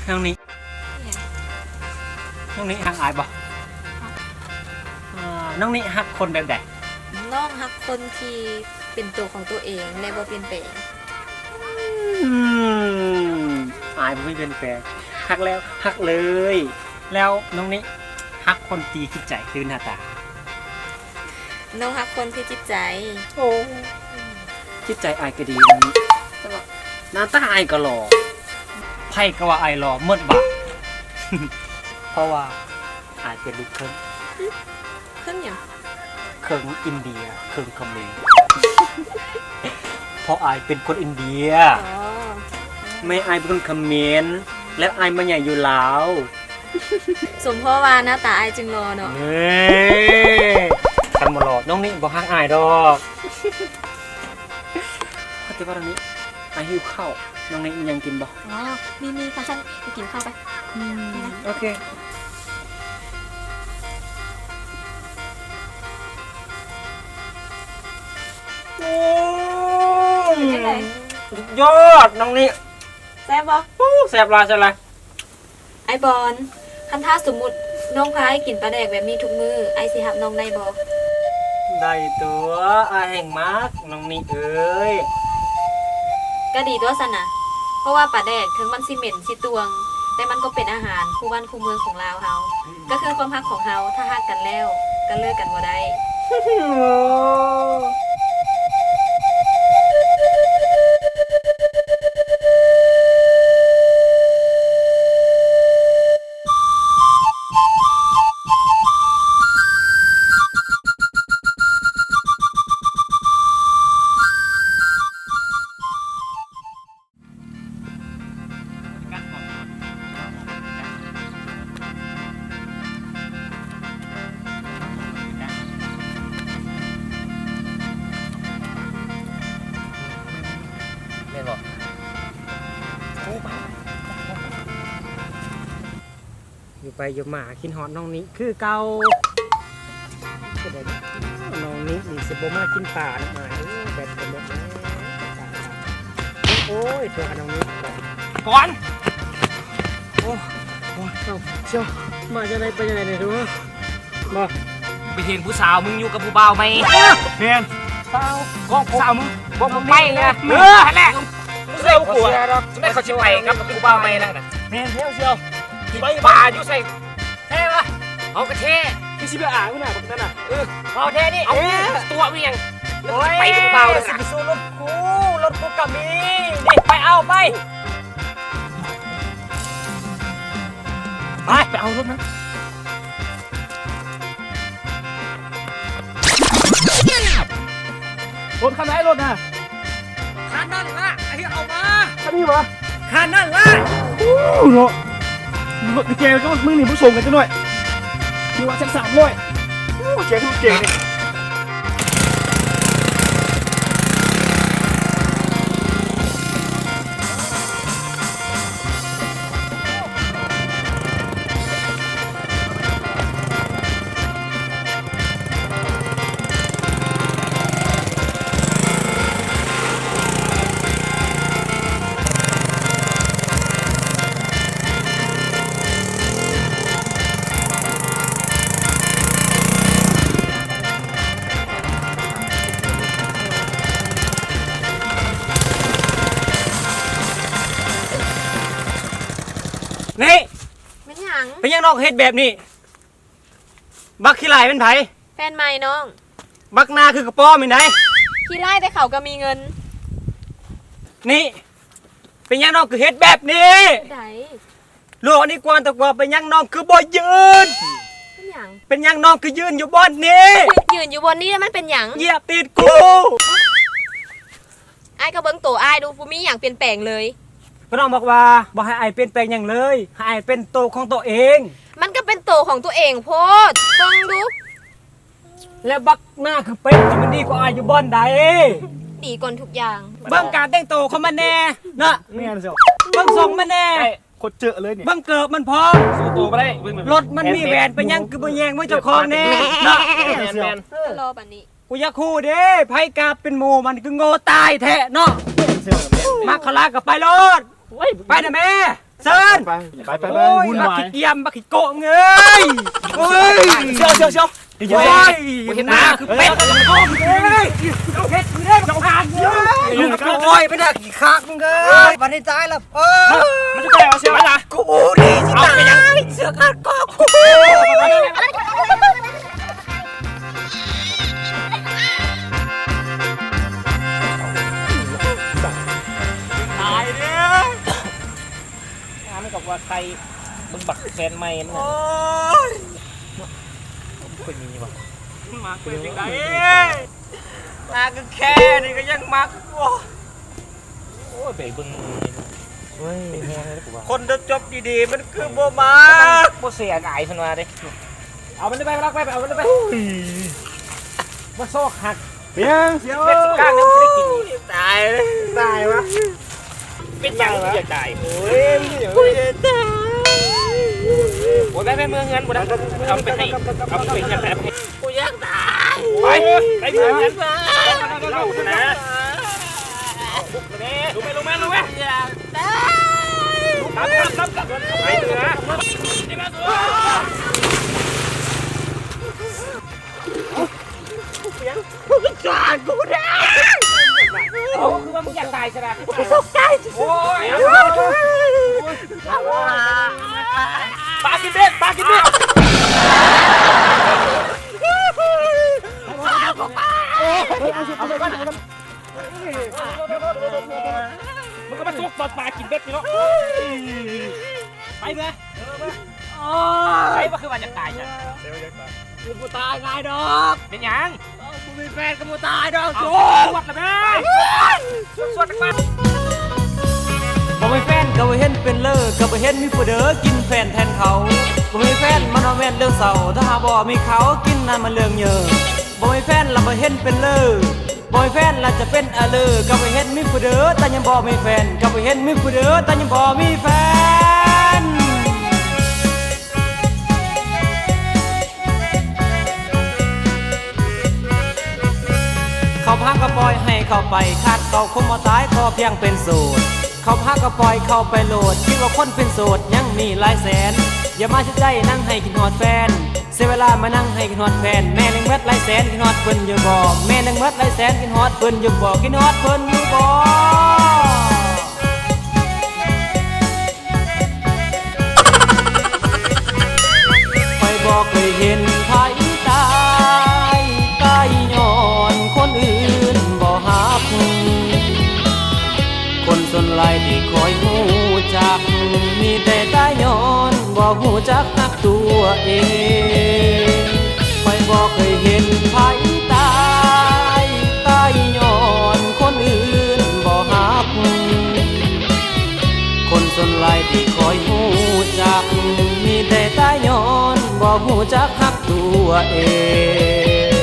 ນ້ອງນິ ນ້ອງນິຮັກອ້າຍບໍ່? ອ່າ ນ້ອງນິຮັກຄົນແບບໃດ? ນ້ອງຮັກຄົນທີ່ເປັນໂຕຂອງຕົວເອງ ແລະ ບໍ່ປ່ຽນແປງ. ອືມ ອ້າຍບໍ່ມີປ່ຽນແປງ ຮັກແລ້ວຮັກເລີຍ. ແລ້ວນ້ອງນິຮັກຄົນທີ່ຈິດໃຈ ຫຼື ໜ້າຕາ? ນ້ອງຮັກຄົນທີ່ຈິດໃຈ. ໂອ້ ຈິດໃຈອ້າຍກໍດີ ໜ້າຕາອ້າຍກໍຫຼໍ່ ໃຜກໍວ່າອ້າຍຫຼໍ່ໝົດບາດ ເພາະວ່າອ້າຍເປັນລູກເຄິ່ງ. ເຄິ່ງຫຍັງ? ເຄິ່ງອິນເດຍ ເຄິ່ງຂະເໝນ ເພາະອ້າຍເປັນຄົນອິນເດຍ. ອໍ ແມ່ອ້າຍເປັນຄົນຂະເໝນ ແລ້ວອ້າຍມາໃຫຍ່ຢູ່ລາວ. ສົມພໍວ່າໜ້າຕາອ້າຍຈຶ່ງຫຼໍ່ເນາະ. ເອີ ຄັນບໍ່ຫຼໍ່ ນ້ອງນິບໍ່ຮັກອ້າຍດອກ. ວ່າແຕ່ວ່ານ້ອງນິ ອ້າຍຫິວເຂົ້າ ນ້ອງນິມີຫຍັງກິນບໍ່? ອໍ ມີໆ ຄັນຊັ້ນໄປກິນເຂົ້າໄປ. ອືມ ໂອເຄ. ໂອ້ ເປັນຈັ່ງໃດ? ສຸດຍອດ ນ້ອງນິ ແຊບບໍ່? ໂອ້ ແຊບຫຼາຍ ແຊບຫຼາຍ. ອ້າຍບອນ ຄັນຖ້າສົມມຸດນ້ອງພາອ້າຍກິນປາແດກແບບນີ້ທຸກມື້ ອ້າຍຊິຮັບນ້ອງໄດ້ບໍ່? ໄດ້ຕົວະ ອ້າຍແຮ່ງມັກ ນ້ອງນິເອີຍ. ກະດີຕົວະຊັ້ນນະ ເພາະວ່າປາແດກເຖິງມັນຊິເໝັນຊິຕ່ວງ ແຕ່ມັນກໍເປັນອາຫານຄູ່ບ້ານຄູ່ເມືອງຂອງລາວເຮົາ. ກໍຄືຄວາມຮັກຂອງເຮົາ ຖ້າຮັກກັນແລ້ວ ກໍເລີກກັນບໍ່ໄດ້. ແມ່ນບໍ່? ໂອ້ ໄປ. ຢູ່ໄປຢູ່ມາຄິດຮອດນ້ອງນິຄືເກົ່າ. ນ້ອງນິນີ້ຊິບໍ່ມາກິນປານຳອ້າຍ. ໂອ້ ແບັດກໍໝົດແລ້ວ. ໂອ້ຍ ຕົວນ້ອງນິ ກ່ອນ. ໂອ້ ໂອ້ຍ ເຈົ້າ ເຈົ້າ ມາຈັ່ງໃດໄປຈັ່ງໃດນີ້ ບໍ່ ໄປເຫັນຜູ້ສາວມຶງຢູ່ກັບຜູ້ບ່າວໃໝ່. ແມ່ນ ສາວ ກອງ ສາວມຶງ ກອງໄປນະ. ເອີ ຫັ້ນແຫຼະ ບໍ່ເຊື່ອ ບໍ່ກົວ ຈັ່ງໃດເຂົາຊິໄປກັບຜູ້ບ່າວໃໝ່ນະ. ແມ່ນແລ້ວ ສ່ຽວ ຊິໄປປ່າຢູ່ໃສ? ແທ້ວະ? ເອົາກະແທ້. ຄືຊິໄປອາຍມັນນະ ບັກນັ້ນນະ. ເອີ ເວົ້າແທ້ນີ້. ເອົາ ຕົວະມີຫຍັງ? ໂອ້ຍ ໄປກັບຜູ້ບ່າວ ຊິໄປສູ້ລົດກູ ລົດກູກະມີ. ນີ້ ໄປເອົາໄປ. ໄປ ໄປເອົາລົດມັນ. ລົດຄັນໃດລົດນະ? ຄັນນັ້ນລະ ທີ່ເອົາມາ. ຄັນນີ້ຫວາ? ຄັນນັ້ນລະ. ໂອ້ ເນາະ ລົດກະແຈກັບລົດມຶງນີ້ບໍ່ສົມກັນຈັກໜ້ອຍ. ຖືວ່າສັກສາມຮ້ອຍ. ໂອ້ ແຈຄືເກັ່ງນີ້. ນີ້ ແມ່ນຫຍັງ? ເປັນຫຍັງນ້ອງເຮັດແບບນີ້? ບັກຂີ້ຫຼ້າຍແມ່ນໃຜ? ແຟນໃໝ່ນ້ອງ. ບັກໜ້າຄືກະປອມແມ່ນໃດ? ຂີ້ລ້າຍແຕ່ເຂົາກໍມີເງິນ. ນີ້ ເປັນຫຍັງນ້ອງຄືເຮັດແບບນີ້? ໃດ? ໂລກນີ້ກວ້າງແຕ່ກວ່າ ເປັນຫຍັງນ້ອງຄືບໍ່ຢືນ? ເປັນຫຍັງ? ເປັນຫຍັງນ້ອງຄືຢືນຢູ່ບ່ອນນີ້? ຢືນຢູ່ບ່ອນນີ້ແລ້ວມັນເປັນຫຍັງ? ຢຽບຕີນກູ. ອ້າຍກໍເບິ່ງໂຕອ້າຍດູ ບໍ່ມີຫຍັງປ່ຽນແປງເລີຍ. ກໍນ້ອງບອກວ່າບໍ່ໃຫ້ອ້າຍປ່ຽນແປງຫຍັງເລີຍ ໃຫ້ອ້າຍເປັນໂຕຂອງໂຕເອງ. ມັນກໍເປັນໂຕຂອງໂຕເອງໂພດ ເບິ່ງດູ. ແລ້ວບັກໜ້າຄືເປັດ ມັນດີກວ່າອ້າຍຢູ່ບ່ອນໃດ? ດີກ່ອນທຸກຢ່າງ. ເບິ່ງການແຕ່ງໂຕຂອງມັນແດ່ເນາະ. ແມ່ນເຈົ້າ. ເບິ່ງຊົງມັນແດ່. ໂຄດເຈີເລີຍນີ້. ເບິ່ງເກີບມັນພ້ອມ. ສູ້ໂຕບໍ່ໄດ້. ລົດມັນມີແຫວນ ເປັນຫຍັງຄືບໍ່ແຍ່ງຂອງເຈົ້າຂອງແດ່ເນາະ? ແມ່ນໆ. ເອີ ລໍບັດນີ້ ກູຢາກຮູ້ເດ້ ໃຜກະເປັນໝູ່ມັນຄືໂງ່ຕາຍແທ້ເນາະ. ມັກເຂົ້າລາວກໍໄປໂລດ. ໂອ້ຍ ໄປນະແມ່. ເຊີນ ໄປ ໄປ ໄປ ໄປ ໂອ້ຍ ວຸ່ນວາຍ ບັກຂີ້ກຽມ ບັກຂີ້ໂກະເອີຍ ໂອ້ຍ ເຊຍວ ເຊຍວ ເຊຍວ ໂອ້ຍ ເຫັນໜ້າຄືເປັດ ເອີຍ ເຮັດຢູ່ເດ້ ບັກຫ່ານເອີຍ ໂອ້ຍ ໄປໜ້າຂີ້ຂາກມຶງເອີຍ ບັດນີ້ຕາຍລະ ເອີຍ ມັນຈະໄປເອົາເຊຍວລະ ກູດີຊິຕາຍ ເສືອກາດຄອກູ ຕາຍເດີ້ ງາມກັບວ່າໄຂ່ ເບິ່ງບັກແຟນໃໝ່ມັນ ໂອ້ຍ ເປັນຫຍັງວະ ມັກເປັນຈັ່ງໃດ ມາກໍແຄ່ນີ້ກໍຍັງມັກ ໂອ້ຍ ໂອ້ຍ ໄປເບິ່ງ ໂອ້ຍ ແຮງເລີຍ ຄົນຈົບດີໆ ມັນຄືບໍ່ມັກ ບໍ່ເສຍອາຍເພິ່ນວ່າເດ້ ເອົາມັນໄປ ລັກໄປ ເອົາມັນໄປ ໂອ້ຍ ມາຊອກຫັກ ເປັນຫຍັງເຊຍວ ເປັດຊິກ້າງ ຍັງຊິໄດ້ກິນ ຕາຍ ຕາຍວະ ເປັນຫຍັງ ຕາຍວະ ຢາກຕາຍ ໂອ້ຍ ໂອ້ຍ ຕາຍ ໂອ້ຍ ໄປ ໄປເມືອເຮືອນ ບໍ່ໄດ້ ເອົາໄປໃຫ້ ເອົາໄປເຮືອນ ໄປ ບໍ່ຢາກຕາຍ ໄປ ໄປເມືອເຮືອນ ເລົ່ານະ ລົງໄປ ລົງມາ ລົງມາ ຢາກຕາຍ ລັບ ລັບ ລັບ ໄປເມືອ ໄປມາ ສານກູເດ້ ເອົາ ຄືວ່າມຶງຢາກຕາຍຊະນະ ຕົກໃຈ ໂອ້ຍ ປາກິນເບັດ ປາກິນເບັດ ເອົາໄປກ່ອນ ເອົາໄປກ່ອນ ມັນກໍມາສຸກຕອນປາກິນເບັດນີ້ເນາະ ໄປເມືອ ໂອ້ຍ ໃຜວ່າຄືວ່າຢາກຕາຍຊັ້ນ ກູບໍ່ຕາຍງ່າຍດອກ ເປັນຫຍັງ ເອົ້າ ບໍ່ມີແຟນກໍບໍ່ຕາຍດອກ ເອົ້າ ສວດລະແມ່ ສວດ ບໍ່ມີແຟນກໍບໍ່ເຫັນເປັນເລີ ກໍບໍ່ເຫັນມີຜູ້ເດີກິນແຟນແທນເຂົາ ບໍ່ມີແຟນມັນບໍ່ແມ່ນເລື່ອງເສົ້າ ຖ້າຫາກບໍ່ມີເຂົາກິນນັ້ນມັນເລື່ອງເຍີ ບໍ່ມີແຟນລະບໍ່ເຫັນເປັນເລີ ບໍ່ມີແຟນລະຈະເປັນອາເລີ ກໍບໍ່ເຫັນມີຜູ້ເດີ ແຕ່ຍັງບໍ່ມີແຟນ ກໍບໍ່ເຫັນມີຜູ້ເດີ ແຕ່ຍັງບໍ່ມີແຟນ ເຂົາຫາກກໍປ່ອຍໃຫ້ເຂົາໄປ ຄາດເຂົາຄົງບໍ່ຕາຍ ຂໍພຽງເປັນໂສດ ເຂົາຫາກກໍປ່ອຍເຂົາໄປໂລດ ຄິດວ່າຄົນເປັນໂສດຍັງມີຫຼາຍແສນ ຢ່າມາເສຍໃຈນັ່ງໃຫ້ຄິດຮອດແຟນ ເສຍເວລາມານັ່ງໃຫ້ຄິດຮອດແຟນ ແມ່ນຍັງເໝິດຫຼາຍແສນ ຄິດຮອດເພິ່ນຢູ່ບໍ່ ແມ່ນຍັງເໝິດຫຼາຍແສນ ຄິດຮອດເພິ່ນຢູ່ບໍ່ ຄິດຮອດເພິ່ນຢູ່ບໍ່ ຂ້ອຍບໍ່ເຄີຍເຫັນໃຜຕາຍ ຕາຍຍ້ອນຄົນອື່ນບໍ່ຮັກ ຄົນສ່ວນຫຼາຍທີ່ຂ້ອຍຮູ້ຈັກ ມີແຕ່ຕາຍຍ້ອນບໍ່ຮູ້ຈັກຮັກຕົວເອງ ຂ້ອຍບໍ່ເຄີຍເຫັນໃຜຕາຍ ຕາຍຍ້ອນຄົນອື່ນບໍ່ຮັກ ຄົນສ່ວນຫຼາຍທີ່ຂ້ອຍຮູ້ຈັກ ມີແຕ່ຕາຍຍ້ອນບໍ່ຮູ້ຈັກຮັກຕົວເອງ.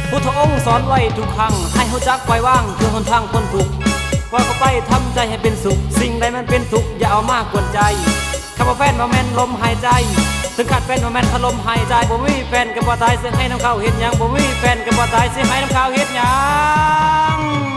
ພຸດທະອົງສອນໄວ້ທຸກຄັ້ງ ໃຫ້ຮູ້ຈັກປ່ອຍວາງ ຄືຫົນທາງພົ້ນທຸກ ປ່ອຍເຂົ້າໄປທຳໃຈໃຫ້ເປັນສຸກ ສິ່ງໃດມັນເປັນທຸກ ຢ່າເອົາມາກວນໃຈ ຄຳວ່າແຟນບໍ່ແມ່ນລົມຫາຍໃຈ ເຖິງຂາດແຟນບໍ່ແມ່ນຖ້າລົມຫາຍໃຈ ບໍ່ມີແຟນກໍບໍ່ຕາຍ ຊິໃຫ້ນຳເຂົາເຮັດຫຍັງ ບໍ່ມີແຟນກໍບໍ່ຕາຍ ຊິໃຫ້ນຳເຂົາເຮັດຫຍັງ.